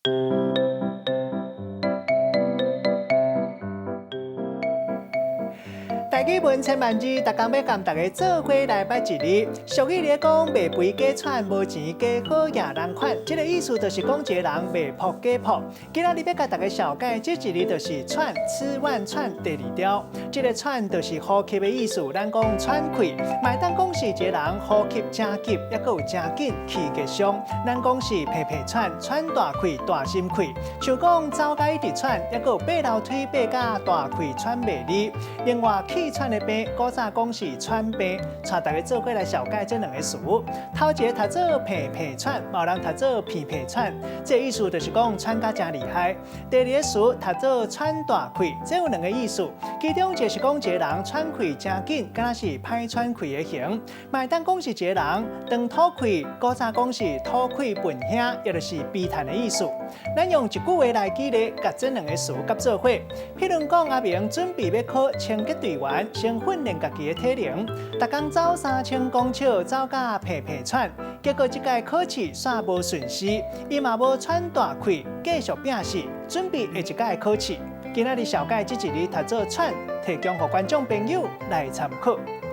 台語文千萬字，逐工欲共大家做伙來捌一字。俗語咧講，賣肥假喘，無錢假好野人款。這个意思就是講一个人賣噗假噗。今仔日欲共大家紹介這一字就是喘，吃萬串第二條。這个喘就是呼吸的意思，咱講喘氣，嘛會當講是一个人呼吸誠急，抑閣有誠緊，氣結傷。咱講是鼻鼻喘，喘大氣，大心氣。像講走甲一直喘，抑閣有爬樓梯爬甲大氣喘袂離。另外，氣喘的病，古早講是喘病，帶大家做伙來紹介這兩个詞。頭一个讀做鼻鼻喘，嘛有人讀做鼻鼻喘，這个意思就是講喘甲誠厲害。第二个詞讀做喘大氣，這有兩个意思，其中一个是講一个人喘氣誠緊，敢若是歹喘氣的形；嘛會當講是一个人長吐氣，古早講是吐氣噴兄，也就是悲嘆的意思。咱用一句話來舉例，共這兩个詞佮做伙。譬如講，阿明準備欲考清潔隊員，先訓練家己的體能，逐工走3000公尺，走甲鼻鼻喘，結果這屆考試煞無順遂，伊嘛無喘大氣，繼續拼死，準備下一屆考試。今仔日紹介這一字讀做喘，提供予觀眾朋友來參考。